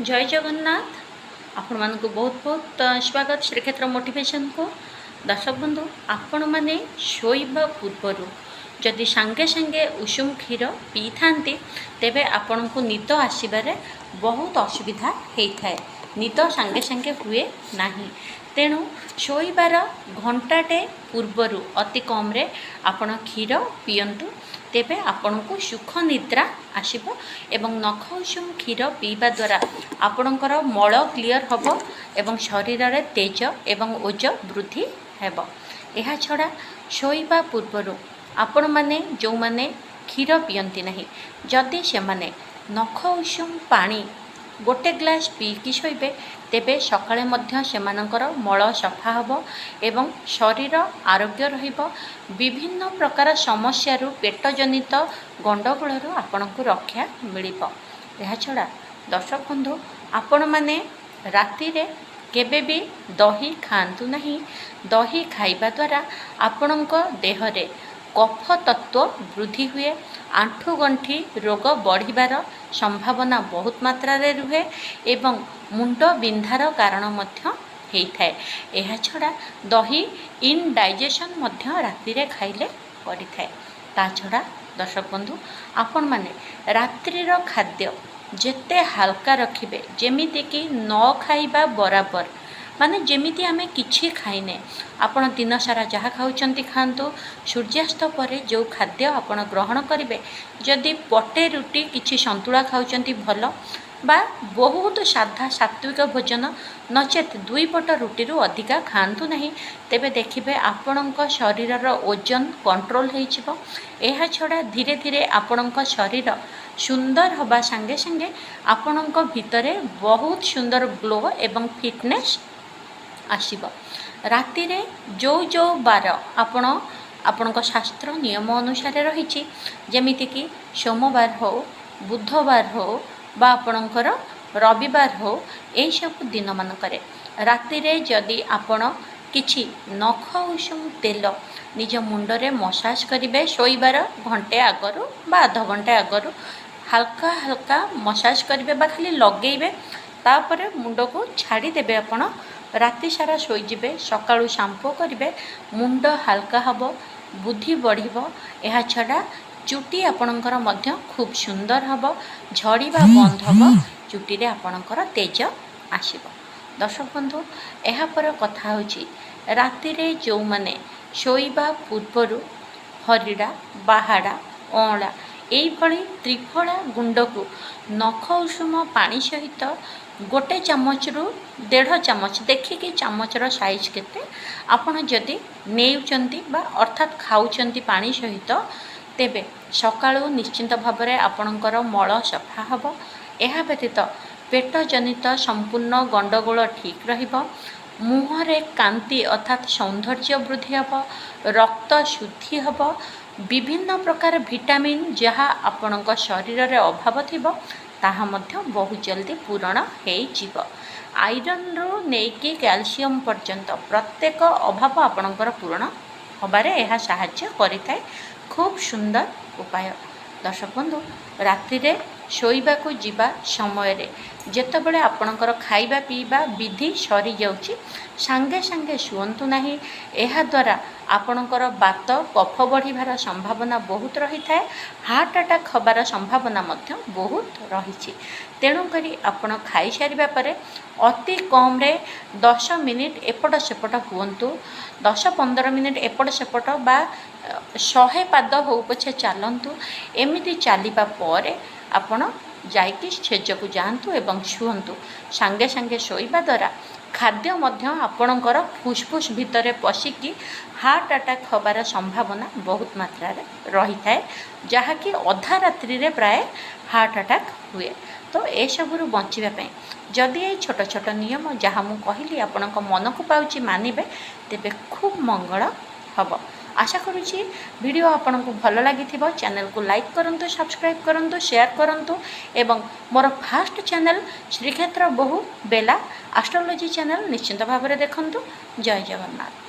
ଜୟ ଜଗନ୍ନାଥ। ଆପଣମାନଙ୍କୁ ବହୁତ ବହୁତ ସ୍ୱାଗତ ଶ୍ରୀକ୍ଷେତ୍ର ମୋଟିଭେସନକୁ। ଦର୍ଶକ ବନ୍ଧୁ, ଆପଣମାନେ ଶୋଇବା ପୂର୍ବରୁ ଯଦି ସାଙ୍ଗେ ସାଙ୍ଗେ ଉଷୁମ କ୍ଷୀର ପିଇଥାନ୍ତି, ତେବେ ଆପଣଙ୍କୁ ନିଦ ଆସିବାରେ ବହୁତ ଅସୁବିଧା ହେଇଥାଏ। ନିଦ ସାଙ୍ଗେ ସାଙ୍ଗେ ହୁଏ ନାହିଁ। ତେଣୁ ଶୋଇବାର ଘଣ୍ଟାଟେ ପୂର୍ବରୁ ଅତି କମ୍ରେ ଆପଣ କ୍ଷୀର ପିଅନ୍ତୁ, ତେବେ ଆପଣଙ୍କୁ ସୁଖ ନିଦ୍ରା ଆସିବ ଏବଂ ନଖ ଉଷୁମ କ୍ଷୀର ପିଇବା ଦ୍ୱାରା ଆପଣଙ୍କର ମଳ କ୍ଲିଅର୍ ହେବ ଏବଂ ଶରୀରରେ ତେଜ ଏବଂ ଓଜ ବୃଦ୍ଧି ହେବ। ଏହାଛଡ଼ା ଶୋଇବା ପୂର୍ବରୁ ଆପଣମାନେ ଯେଉଁମାନେ କ୍ଷୀର ପିଅନ୍ତି ନାହିଁ, ଯଦି ସେମାନେ ନଖ ଉଷୁମ ପାଣି ଗୋଟେ ଗ୍ଲାସ୍ ପିଇକି ଶୋଇବେ, ତେବେ ସକାଳେ ମଧ୍ୟ ସେମାନଙ୍କର ମଳ ସଫା ହେବ ଏବଂ ଶରୀର ଆରୋଗ୍ୟ ରହିବ। ବିଭିନ୍ନ ପ୍ରକାର ସମସ୍ୟାରୁ, ପେଟଜନିତ ଗଣ୍ଡଗୋଳରୁ ଆପଣଙ୍କୁ ରକ୍ଷା ମିଳିବ। ଏହାଛଡ଼ା ଦର୍ଶକ ବନ୍ଧୁ, ଆପଣମାନେ ରାତିରେ କେବେ ବି ଦହି ଖାଆନ୍ତୁ ନାହିଁ। ଦହି ଖାଇବା ଦ୍ୱାରା ଆପଣଙ୍କ ଦେହରେ କଫ ତତ୍ତ୍ୱ ବୃଦ୍ଧି ହୁଏ, ଆଣ୍ଠୁଗଣ୍ଠି ରୋଗ ବଢ଼ିବାର ସମ୍ଭାବନା ବହୁତ ମାତ୍ରାରେ ରୁହେ ଏବଂ ମୁଣ୍ଡ ବିନ୍ଧାର କାରଣ ମଧ୍ୟ ହେଇଥାଏ। ଏହାଛଡ଼ା ଦହି ଇନଡାଇଜେସନ୍ ମଧ୍ୟ ରାତିରେ ଖାଇଲେ କରିଥାଏ। ତା ଛଡ଼ା ଦର୍ଶକ ବନ୍ଧୁ, ଆପଣମାନେ ରାତ୍ରିର ଖାଦ୍ୟ ଯେତେ ହାଲକା ରଖିବେ, ଯେମିତିକି ନ ଖାଇବା ବରାବର, ମାନେ ଯେମିତି ଆମେ କିଛି ଖାଇନେ। ଆପଣ ଦିନସାରା ଯାହା ଖାଉଛନ୍ତି ଖାଆନ୍ତୁ, ସୂର୍ଯ୍ୟାସ୍ତ ପରେ ଯେଉଁ ଖାଦ୍ୟ ଆପଣ ଗ୍ରହଣ କରିବେ, ଯଦି ପଟେ ରୁଟି କିଛି ସନ୍ତୁଳା ଖାଉଛନ୍ତି ଭଲ, ବା ବହୁତ ସାଧା ସାତ୍ତ୍ୱିକ ଭୋଜନ, ନଚେତ୍ ଦୁଇ ପଟ ରୁଟିରୁ ଅଧିକା ଖାଆନ୍ତୁ ନାହିଁ। ତେବେ ଦେଖିବେ ଆପଣଙ୍କ ଶରୀରର ଓଜନ କଣ୍ଟ୍ରୋଲ ହେଇଯିବ। ଏହାଛଡ଼ା ଧୀରେ ଧୀରେ ଆପଣଙ୍କ ଶରୀର ସୁନ୍ଦର ହେବା ସାଙ୍ଗେ ସାଙ୍ଗେ ଆପଣଙ୍କ ଭିତରେ ବହୁତ ସୁନ୍ଦର ଗ୍ଲୋ ଏବଂ ଫିଟନେସ୍ ଆସିବ। ରାତିରେ ଯେଉଁ ଯେଉଁ ବାର ଆପଣ ଆପଣଙ୍କ ଶାସ୍ତ୍ର ନିୟମ ଅନୁସାରେ ରହିଛି, ଯେମିତିକି ସୋମବାର ହେଉ, ବୁଧବାର ହେଉ ବା ଆପଣଙ୍କର ରବିବାର ହେଉ, ଏହିସବୁ ଦିନମାନଙ୍କରେ ରାତିରେ ଯଦି ଆପଣ କିଛି ନଖ ଉଷୁମ ତେଲ ନିଜ ମୁଣ୍ଡରେ ମସାଜ କରିବେ, ଶୋଇବାର ଘଣ୍ଟେ ଆଗରୁ ବା ଅଧ ଘଣ୍ଟେ ଆଗରୁ ହାଲକା ହାଲକା ମସାଜ କରିବେ ବା ଖାଲି ଲଗେଇବେ, ତାପରେ ମୁଣ୍ଡକୁ ଛାଡ଼ିଦେବେ। ଆପଣ ରାତି ସାରା ଶୋଇଯିବେ, ସକାଳୁ ସାମ୍ପୋ କରିବେ, ମୁଣ୍ଡ ହାଲକା ହେବ, ବୁଦ୍ଧି ବଢ଼ିବ। ଏହାଛଡ଼ା ଚୁଟି ଆପଣଙ୍କର ମଧ୍ୟ ଖୁବ୍ ସୁନ୍ଦର ହେବ, ଝଡ଼ିବା ବନ୍ଦ ହେବ, ଚୁଟିରେ ଆପଣଙ୍କର ତେଜ ଆସିବ। ଦର୍ଶକ ବନ୍ଧୁ, ଏହାପରେ କଥା ହେଉଛି ରାତିରେ ଯେଉଁମାନେ ଶୋଇବା ପୂର୍ବରୁ ହରିଡ଼ା, ବାହାଡ଼ା, ଅଁଳା ଏଇଭଳି ତ୍ରିଫଳା ଗୁଣ୍ଡକୁ ନଖ ଉଷୁମ ପାଣି ସହିତ ଗୋଟେ ଚାମଚରୁ ଦେଢ଼ ଚାମଚ, ଦେଖିକି ଚାମଚର ସାଇଜ୍ କେତେ, ଆପଣ ଯଦି ନେଉଛନ୍ତି ବା ଅର୍ଥାତ୍ ଖାଉଛନ୍ତି ପାଣି ସହିତ, ତେବେ ସକାଳୁ ନିଶ୍ଚିନ୍ତ ଭାବରେ ଆପଣଙ୍କର ମଳ ସଫା ହେବ। ଏହା ବ୍ୟତୀତ ପେଟ ଜନିତ ସମ୍ପୂର୍ଣ୍ଣ ଗଣ୍ଡଗୋଳ ଠିକ୍ ରହିବ, ମୁହଁରେ କାନ୍ତି ଅର୍ଥାତ୍ ସୌନ୍ଦର୍ଯ୍ୟ ବୃଦ୍ଧି ହେବ, ରକ୍ତ ଶୁଦ୍ଧି ହେବ, ବିଭିନ୍ନ ପ୍ରକାର ଭିଟାମିନ୍ ଯାହା ଆପଣଙ୍କ ଶରୀରରେ ଅଭାବ ଥିବ, ତାହା ମଧ୍ୟ ବହୁତ ଜଲ୍ଦି ପୂରଣ ହେଇଯିବ। ଆଇରନ୍ରୁ ନେଇକି କ୍ୟାଲସିୟମ୍ ପର୍ଯ୍ୟନ୍ତ ପ୍ରତ୍ୟେକ ଅଭାବ ଆପଣଙ୍କର ପୂରଣ ହେବାରେ ଏହା ସାହାଯ୍ୟ କରିଥାଏ। ଖୁବ୍ ସୁନ୍ଦର ଉପାୟ। ଦର୍ଶକ ବନ୍ଧୁ, ରାତିରେ ଶୋଇବାକୁ ଯିବା ସମୟରେ ଯେତେବେଳେ ଆପଣଙ୍କର ଖାଇବା ପିଇବା ବିଧି ସରିଯାଉଛି, ସାଙ୍ଗେ ସାଙ୍ଗେ ଶୁଅନ୍ତୁ ନାହିଁ। ଏହାଦ୍ୱାରା ଆପଣଙ୍କର ବାତ କଫ ବଢ଼ିବାର ସମ୍ଭାବନା ବହୁତ ରହିଥାଏ, ହାର୍ଟ ଆଟାକ୍ ହେବାର ସମ୍ଭାବନା ମଧ୍ୟ ବହୁତ ରହିଛି। ତେଣୁକରି ଆପଣ ଖାଇସାରିବା ପରେ ଅତି କମ୍ରେ 10 ମିନିଟ୍ ଏପଟ ସେପଟ ହୁଅନ୍ତୁ। 10-15 ମିନିଟ୍ ଏପଟ ସେପଟ ବା 100 ପାଦ ହଉ ପଛେ ଚାଲନ୍ତୁ। ଏମିତି ଚାଲିବା ପରେ ଆପଣ ଯାଇକି ଶେଯକୁ ଯାଆନ୍ତୁ ଏବଂ ଶୁଅନ୍ତୁ। ସାଙ୍ଗେ ସାଙ୍ଗେ ଶୋଇବା ଦ୍ୱାରା ଖାଦ୍ୟ ମଧ୍ୟ ଆପଣଙ୍କର ଫୁସ୍ଫୁସ୍ ଭିତରେ ପଶିକି ହାର୍ଟ ଆଟାକ୍ ହେବାର ସମ୍ଭାବନା ବହୁତ ମାତ୍ରାରେ ରହିଥାଏ, ଯାହାକି ଅଧା ରାତ୍ରିରେ ପ୍ରାୟ ହାର୍ଟ ଆଟାକ୍ ହୁଏ। ତ ଏସବୁରୁ ବଞ୍ଚିବା ପାଇଁ ଯଦି ଏଇ ଛୋଟ ଛୋଟ ନିୟମ ଯାହା ମୁଁ କହିଲି ଆପଣଙ୍କ ମନକୁ ପାଉଛି ମାନିବେ, ତେବେ ଖୁବ୍ ମଙ୍ଗଳ ହେବ। ଆଶା କରୁଛି ଭିଡ଼ିଓ ଆପଣଙ୍କୁ ଭଲ ଲାଗିଥିବ। ଚ୍ୟାନେଲକୁ ଲାଇକ୍ କରନ୍ତୁ, ସବସ୍କ୍ରାଇବ୍ କରନ୍ତୁ, ସେୟାର କରନ୍ତୁ ଏବଂ ମୋର ଫାଷ୍ଟ ଚ୍ୟାନେଲ ଶ୍ରୀକ୍ଷେତ୍ର ବୋହୁ ବେଲା ଆଷ୍ଟ୍ରୋଲୋଜି ଚ୍ୟାନେଲ ନିଶ୍ଚିନ୍ତ ଭାବରେ ଦେଖନ୍ତୁ। ଜୟ ଜଗନ୍ନାଥ।